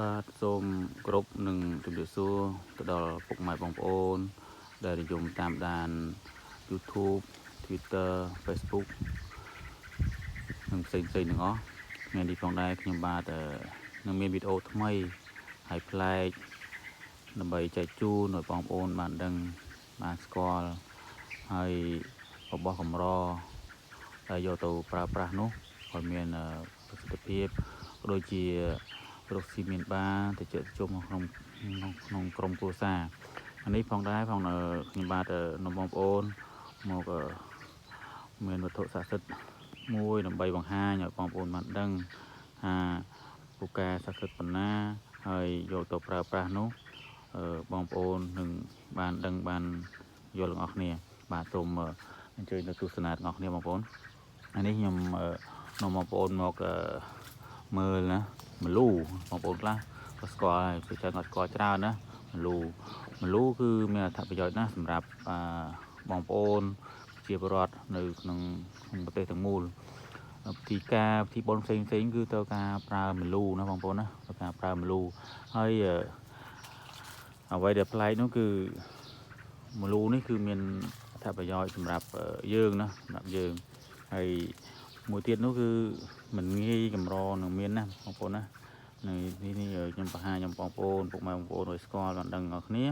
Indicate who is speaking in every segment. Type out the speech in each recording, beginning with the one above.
Speaker 1: បាទសូមគោរពនិងជម្រាបសួរទៅដល់ពុកម៉ែបងប្អូន ដែលនិយមតាមដាន YouTube Twitter Facebook និងផ្សេងផ្សេងទាំងអស់ថ្ងៃនេះផងដែរខ្ញុំបាទនឹងមានវីដេអូថ្មីហើយប្លែកដើម្បីចែកជូនឲ្យបងប្អូនបានដឹងបានស្គាល់ហើយរបស់កម្រដែលយកទៅប្រើប្រាស់នោះឲ្យមានប្រសិទ្ធភាពក៏ដូចជារកស៊ីមានបានទៅជជុំក្នុងក្នុងក្រុមគ្រួសារអានេះផងដែរផងខ្ញុំបាទនាំបងប្អូនមកមានវត្ថុស័ក្តិសិទ្ធិមួយដើម្បីបង្ហាញឲ្យបងប្អូនបានដឹងថាពូកែស័ក្តិសិទ្ធិប៉ុណ្ណាហើយយកទៅប្រើប្រាស់នោះបងប្អូននឹងបានដឹងបានយល់ទាំងអស់គ្នាបាទសូមអញ្ជើញទៅទស្សនាទាំងអស់គ្នាបងប្អូនអានេះខ្ញុំនាំបងប្អូនមកមើលណាម្លូបងប្អូនខ្លះក៏ស្គាល់ហើយពេលច្រើនគាត់ស្គាល់ច្រើនណាម្លូម្លូគឺមានអត្ថប្រយោជន៍ណាស់សម្រាប់បងប្អូនជាពលរដ្ឋនៅក្នុងក្នុងប្រទេសទាំងមូលពិធីការពិធីបុណ្យផ្សេងផ្សេងគឺត្រូវការប្រើម្លូណាបងប្អូនណាត្រូវការប្រើម្លូហើយអ្វីដែលប្លែកនោះគឺម្លូនេះគឺមានអត្ថប្រយោជន៍សម្រាប់យើងណាសម្រាប់យើងហើយមួយទៀតនោះគឺមិនងាយកម្រនឹងមានណាបងប្អូនណានៅនេះនេះខ្ញុំបង្ហាញខ្ញុំបងប្អូនពុកម៉ែបងប្អូនឲ្យស្គាល់បានដឹងអស់គ្នា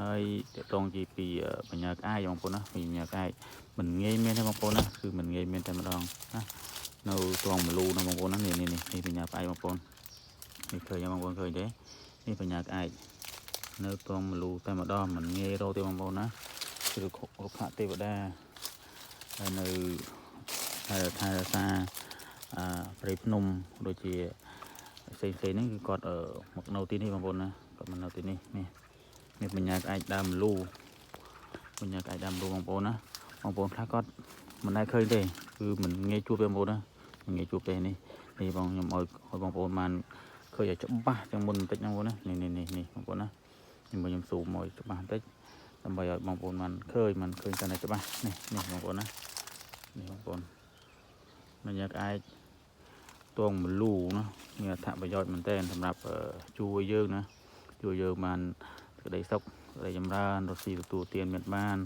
Speaker 1: ហើយតកតងជាពីបញ្ញាក្អែកបងប្អូនណាបញ្ញាក្អែកមិនងាយមានទេបងប្អូនណាគឺមិនងាយមានតែម្ដងណានៅត្រង់ម្លូណាបងប្អូនណានេះនេះនេះបញ្ញាក្អែកបងប្អូននេះឃើញទេបងប្អូនឃើញទេនេះបញ្ញាក្អែកនៅត្រង់ម្លូតែម្ដងមិនងាយរកទេបងប្អូនណាគឺរុក្ខទេវតាហើយនៅហើយថែរក្សាអឺព្រៃភ្នំដូចជាផ្សេងផ្សេងហ្នឹងគឺគាត់មកនៅទីនេះបងប្អូនណាគាត់មកនៅទីនេះនេះនេះបញ្ញាក្អែកដើមម្លូបញ្ញាក្អែកដើមម្លូបងប្អូនណាបងប្អូនខ្លះគាត់មិនដែលឃើញទេគឺមិនងាយជួបទេបងប្អូនណាមិនងាយជួបទេនេះនេះបងខ្ញុំឲ្យឲ្យបងប្អូនបានឃើញឲ្យច្បាស់ជាងមុនបន្តិចណាបងប្អូនណានេះនេះនេះនេះបងប្អូនណាខ្ញុំខ្ញុំស៊ូមឲ្យច្បាស់បន្តិចដើម្បីឲ្យបងប្អូនបានឃើញបានឃើញកាន់តែច្បាស់នេះនេះបងប្អូនណានេះបងប្អូនបញ្ញាក្អែកតងម្លូណាមានអត្ថប្រយោជន៍មែនទែនសម្រាប់ជួយយើងណាជួយយើងបានសេចក្តីសុខសេចក្តីចម្រើនរកស៊ីទទួលទានមានបាន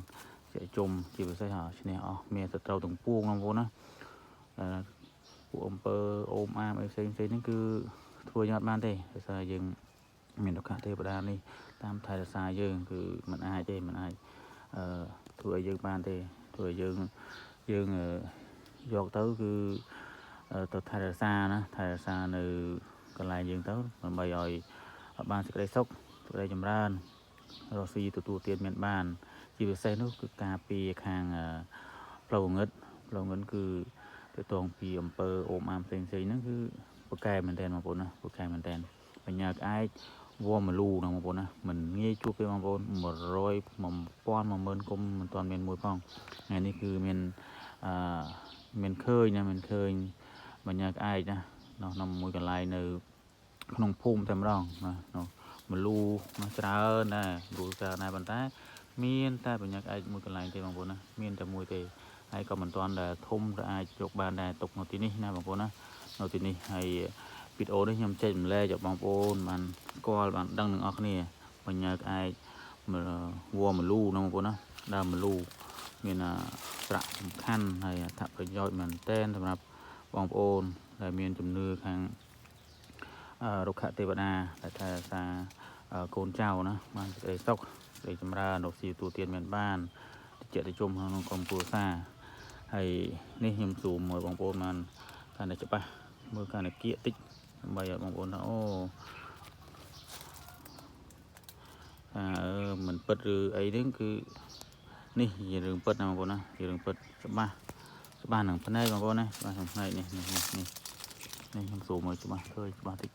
Speaker 1: ជាជុំជាពិសេសឈ្នះអស់មានសត្រូវទាំងពួងបងប្អូនណាពួកអំពើអូមអាមអីផ្សេងផ្សេងហ្នឹងគឺធ្វើយ៉ាងអត់បានទេដោយសារយើងមានឱកាសទេវតានេះតាមថែរក្សាយើងគឺមិនអាចទេមិនអាចអឺធ្វើឲ្យយើងបានទេធ្វើឲ្យយើងយើងយកទៅគឺទៅថែរក្សាណាថែរក្សានៅកន្លែងយើងទៅដើម្បីឲ្យបានសេចក្តីសុខសេចក្តីចម្រើនរកស៊ីទទួលទានមានបាន ជាពិសេសនោះគឺការពារខាងផ្លូវងឹតផ្លូវងឹតគឺទៅតងពីអំពើអូមអាមផ្សេងផ្សេងហ្នឹងគឺពូកែមែនតើបងប្អូនណាពូកែមែនតើបញ្ញាក្អែកវមលូណាបងប្អូនណាមិនងាយជួបទេបងប្អូន100 1000 10000គុំមិនទាន់មានមួយផងថ្ងៃនេះគឺមានអឺមានឃើញណាមានឃើញបញ្ញាក្អែកណានៅក្នុងមួយកន្លែងនៅក្នុងភូមិតែម្ដងណានោះមលូណាច្រើនដែរមលូច្រើនដែរប៉ុន្តែមានតែបញ្ញាក្អែកមួយកន្លែងទេបងប្អូនណាមានតែមួយទេហើយក៏មិនទាន់ដែលធំក៏អាចយកបានដែរទុកនៅទីនេះណាបងប្អូនណានៅទីនេះហើយវីដេអូនេះខ្ញុំចែករំលែកឲ្យបងប្អូនបានស្គាល់បានដឹងទាំងអស់គ្នាបញ្ញាក្អែកវមលូណាបងប្អូនណាដើមមលូមានប្រាក់សំខាន់ហើយអត្ថប្រយោជន៍មែនទែនសម្រាប់បងប្អូនដែលមានជំនឿខាងរុក្ខទេវតាដែលថែរក្សាកូនចៅណាបានសេចក្តីសុខសេចក្តីចម្រើនរកស៊ីទទួលទានមានបានតិចតិជុំក្នុងក្រុមគ្រួសារហើយនេះខ្ញុំស៊ូមឲ្យបងប្អូនបានកាន់តែច្បាស់មើលកាន់តែគៀកតិចដើម្បីឲ្យបងប្អូនថាអូថាមិនពិតឬអីហ្នឹងគឺនេះជារឿងពិតណាបងប្អូនណាជារឿងពិតច្បាស់ច្បាស់នឹងភ្នែកបងប្អូនណាច្បាស់នឹងភ្នែកនេះនេះនេះនេះខ្ញុំស៊ូមឲ្យច្បាស់ឃើញច្បាស់តិច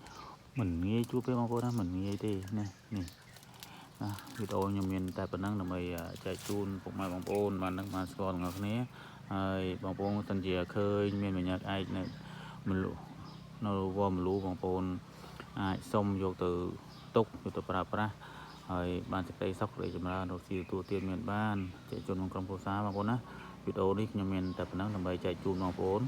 Speaker 1: មិនងាយជួបទេបងប្អូនណាមិនងាយទេនេះនេះណាវីដេអូខ្ញុំមានតែប៉ុណ្ណឹងដើម្បីចែកជូនពុកម៉ែបងប្អូនបាននឹងបានស្គាល់ទាំងអស់គ្នាហើយបងប្អូនសិនជាឃើញមានបញ្ញាក្អែកនៅមលុនៅវមលូបងប្អូនអាចសុំយកទៅទុកយកទៅប្រើប្រាស់ហើយបានសេចក្តីសុខសេចក្តីចម្រើនរកស៊ីទទួលទានមានបានចែកជូនក្នុងក្រុមគ្រួសារបងប្អូនណាវីដេអូនេះខ្ញុំមានតែប៉ុណ្ណឹងដើម្បីចែកជូនបងប្អូន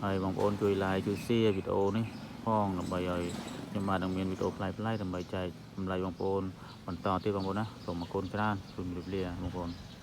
Speaker 1: ហើយបងប្អូនជួយ like ជួយ share វីដេអូនេះផងដើម្បីឲ្យ ខ្ញុំបាទនឹងមានវីដេអូប្លែកៗដើម្បីចែករំលែកបងប្អូនបន្តទៀតបងប្អូនណាសូមអរគុណច្រើនសូមជម្រាបលាបងប្អូន។